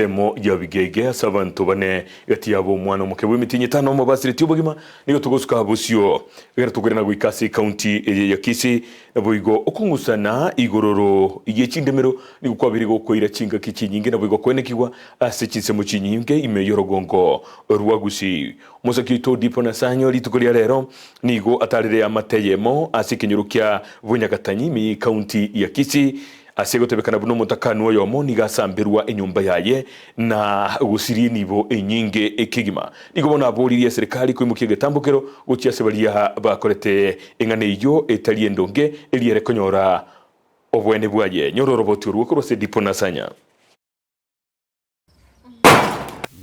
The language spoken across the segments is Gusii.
ensemo ya Bigege ase abanto bane gati yabo omwana omoke bw'emetienyi etano omobasireti obogima nigo togosuka bosio ekero tokoirana goika ase ekaunti eye ya Kisii naboigo okong'usana igororo ye chindemero nigo kwabeire gokoira chingaki chinyinge naboigo koenekigwa ase chinsemo chinyinge ime y'orogongo rwa Gusii. Omosaki oito Odipo Nasanyo rituko ria rero nigo atarire eamate eyemo ase ekenyoro kia Bunyagatanyi ime y'Ekaunti ya Kisii ase gotebekana buna omotakanu oyomo nigo asamberwa enyomba yaye na gosiria enibo enyinge kegima. Nigo bono aboririe eserekari koimokia egetambokero gochia ase baria bakorete eng'ana eyio etari endonge eria ere konyora oboene bwaye. Nyora oroboti orwo korwa ase Dipo Nasanya.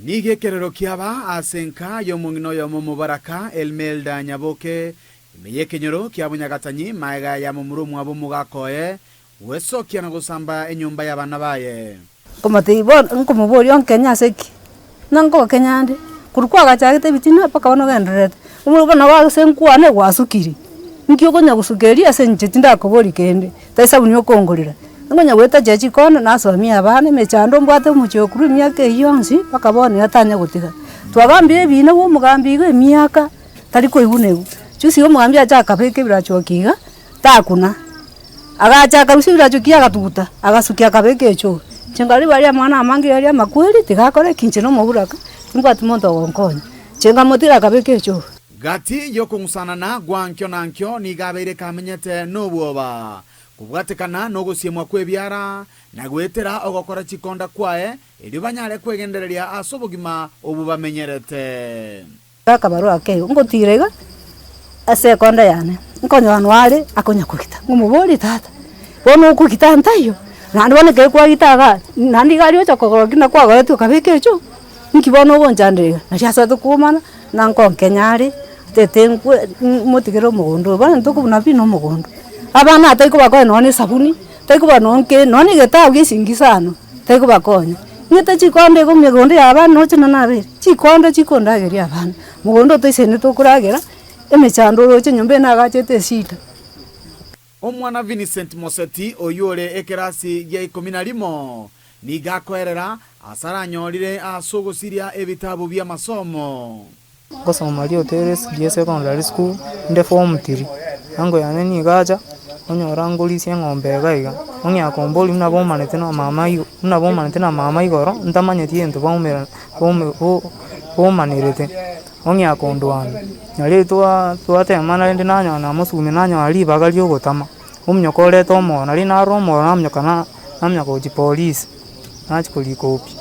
Nigo ekerero kiaba ase enka y'omong'ina oyomo omobaraka, Elmelda Nyaboke, ime y'ekenyoro kia Bonyagatanyi, magega ya momura omwabo omogaka oye, gwesokia na gosamba enyomba y'abana baye. Nkomotebia bono, nkomoboria onkenye ase ki? Ng'a nkogokenya nde, korwa kwagachagete ebitina mpaka bono ogendererete, omorwoti bono nabo ase nkwane gwasukire, nki okonya gosuka erio ase inche tindakoboria kende, tari sabuni okongorera. Nkonya goeta chikona nasomia abana emechando mbwate omochie okorwa emiaka eyio yonsi mpaka bono iga tanya gotiga. Twagambire ebina bwa omogambi iga emiaka, tari koigwa na igwa. Juzi iga omogambi acha akabeka ebirachoki iga, takuna, agacha akarusia ebirachoki agatuguta, agasukia akabeka echoo. Inche nkarora ribaga ria amang'ana amange riaria amakweri, tiga akore ki inche na omoburaka, timbwati monto ogonkonya. Inche nkamotira akabeka echoo. Gati y'okong'usanana gwa nkio na nkio nigo abeire kamenyete nobwoba. Kobwatekana nogosiemwa kw'ebiara, na goetera ogokora chikonda kwaye, erio banyare kwegendereria ase obogima obwo bamenyerete. Akabarua ake igo, ngotiira iga ase ekonda yane, nkonyora noa are akonya kogita, nkomoboria tata, bono okogita ntaiyo, naende bono ekero kwagita igaa, naende iga aria ocha kogora ki nakwagoretie okabeka echoo, inki bono ogonchandera iga? Nario asoete komana, na nkonkenya are. Tete nkwe motigere omogondo oyo, bono ntokobuna pi na omogondo. Abana tari kobakonya nonye na esabuni, tari koba nonye kende, nonye na egetabu gia eshingi isano, tari kobakonya. Ng'ete chikonde igo emegondo ya abana noche na nabere, chikonde chikondageria abana, mogondo otoisaine tokoragera, emechando oroche nyomba eye nagachete eshida. Omwana Vincent Moseti oyio ore ekerasi gia ikomi na rimo nigo akoerera ase aranyorire ase ogosiria ebitabu bi'amasomo. Ngosoma Riotere SDA Secondary School, inde form three. Ango yane nigo acha, onyora ngorisia eng'ombe iga iga, ong'ea komboria buna bomanete na mama igo buna bomanete na mama igoro, ntamanyeti egento baumera baume bo bomanerete. Ong'ea kondwania, nario twa twatemana rende nanyora namosugumia nanyora ribaga riogotama, omonyoka oreta omoro, nario narora omoro namonyoka na namonyoka gochia polisi, nachia korika pi,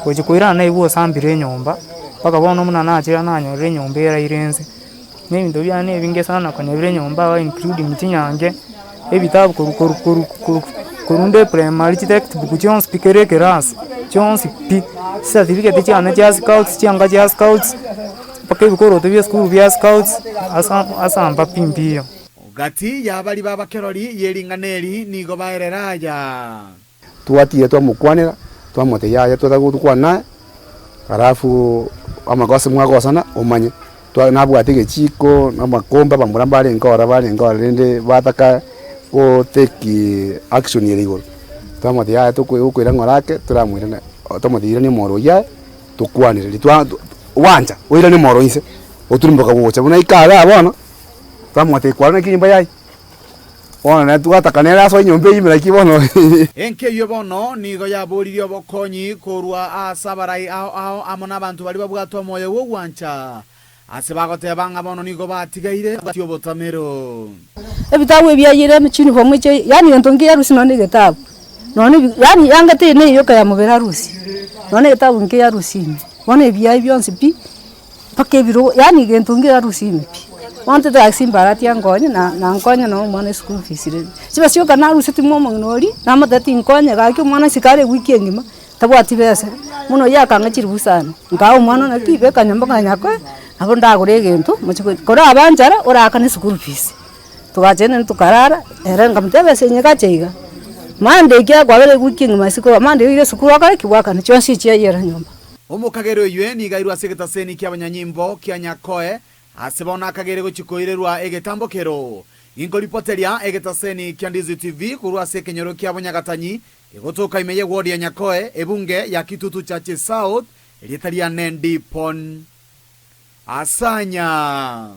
gochia koirana naigwa osambire enyomba, mpaka bono buna nachire nanyorire enyomba eraire inse, na ebinto biane ebinge sana konya bire nyomba igaa including chinyange, ebitabu korwa korwa korwa korwa korwa nde primary chitextbook chionsi pi kera ekerasi, chionsi pi, chicertificate chiane chia scouts chianga chia scouts, mpaka ebikoroto bia esukuru bia scouts, asa asamba pi mbiyo. Gati y'abaria b'abakerori ye ring'ana eri nigo baerera aya. Twatiira twamokwanera, twamotebia yaya twataka gokwana naye, alafu amagoso mwagosana omanye. Twa nabwate egechiko na amakombe abamura mbarenge ororo barenge ororo rende bataka go take action ere igoro. Twamotebia yaya tokoi okoira ng'ora ake toramoirana twamotebia irania omoro oyio aye tokwanere riria twa gwancha oiranie omoro inse, otirimboka gocha buna ika igaa bono, twamotebia kwarora naki enyomba yaye. Bono nere twataka nere asoe enyomba eyio ime naki bono. Enka eyio bono nigo yaboririe obokonyi korwa ase abarai ao ao amo nabanto baria babwate omoyo bw'ogwancha, ase bagoteba ng'a bono nigo batigaire babwati obotamero. Ebitabu ebi biayire chinifomu echi yaani gento nkiya arusia nonye na egetabu, nonye ebi yaani yanga teri na eyoka ya mobere arusie, nonye na egetabu nkiya arusia ime, bono ebiaye bionsi pi. Mpaka ebirogo, yaani gento nkere arusia ime pi. Bono totagasi mbarati ankonye na nankonye na omwana eschool fees rende. Chibesa chioka narusetie mwa omong'ina oria, namotebetie nkonye gaki omwana isiko are ewiki engima, tabwati besa, bono oyio akang'a chiribu sana. Nkaa omwana naki beka nyomba nganyakoe, nabo ndagore egento mochie ko koraba nchara oraakane eschool fees. Togacha ime tokarara, ere nkamotebia besa enye gacha iga, Monday ekiagera kwabera ewiki engima isiko, Monday oire esukuru okore ki? Bwakane chionsi chiayera nyomba. Omokagera oyio nigo airwe ase egetaseni ki'abanyanyimbo kia Nyakoe, ase bono akagere gochia koirerwa egetambokero. Inkoripoteria egetaseni kia Ndizi TV korwa ase ekenyoro kia Bonyagatanyi, Kegotoka ime y'ewodi ya Nyakoe, ebunge ya Kitutu Chache South, erieta riane Ndipon Asanya.